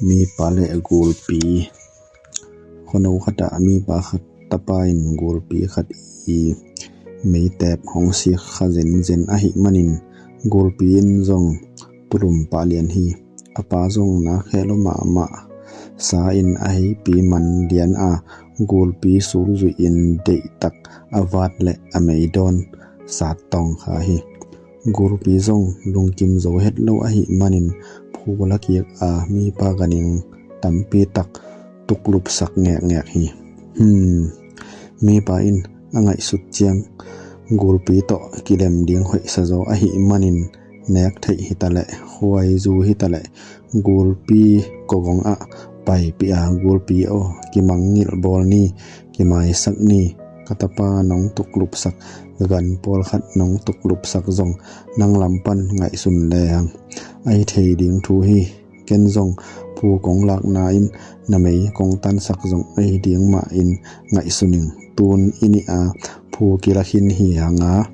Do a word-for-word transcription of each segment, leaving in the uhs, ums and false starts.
Mipa le gulpi. Khuano khatah mipa khat tapa in gulpi khat i meitep hong sik kha zenzen ahih manin gulpi in zong tulum pah lian hi. A pa zong na khelo mahmah sa in a heipi man lian a, gulpi sulzui in deihtak a vat le a meidawn sat tawng kha hi. Gulpi zong lungkim zo het lo ahih manin phu la kik a mipa ganhing tampi tak tuklupsak ngekngek hi. Hmm. Mipa in a ngaihsut ciang gulpi tawh kilem ding hoihsa zo ahih manin nek theih hitaleh, khuaizu hitaleh, gulpi kogong ah paipih a, gulpi aw, kimangngilh bawl ni, kimaisak ni, ka tapa nong tuklupsak, ka gan pawlkhat nong tuklupsak zong nang lam pan ngaihsun leng ahi thei ding thu hi. Ken zong phu kong lakna in na mei kong tansak zong ahi ding mah in ngaihsun ing. Tun i nih a phu kila khin hi hang a,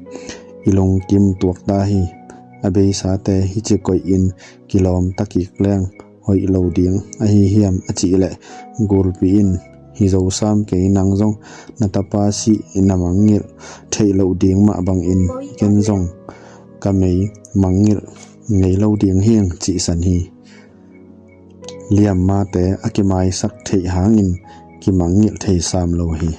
i lungkim tuak ta hi. A beisate hici koih in kilawm ta kik leng hoih lo ding ahi hiam, a cih leh gulpi in, hi zo sam kei, nang zong na tapa sih na mangngilh theih loh ding mah bangin ken zong ka mei mangngilh ngei lo ding hi ing, cihsan hi. Liammate a kimaisak theih hangin kimangngilh thei sam lo hi.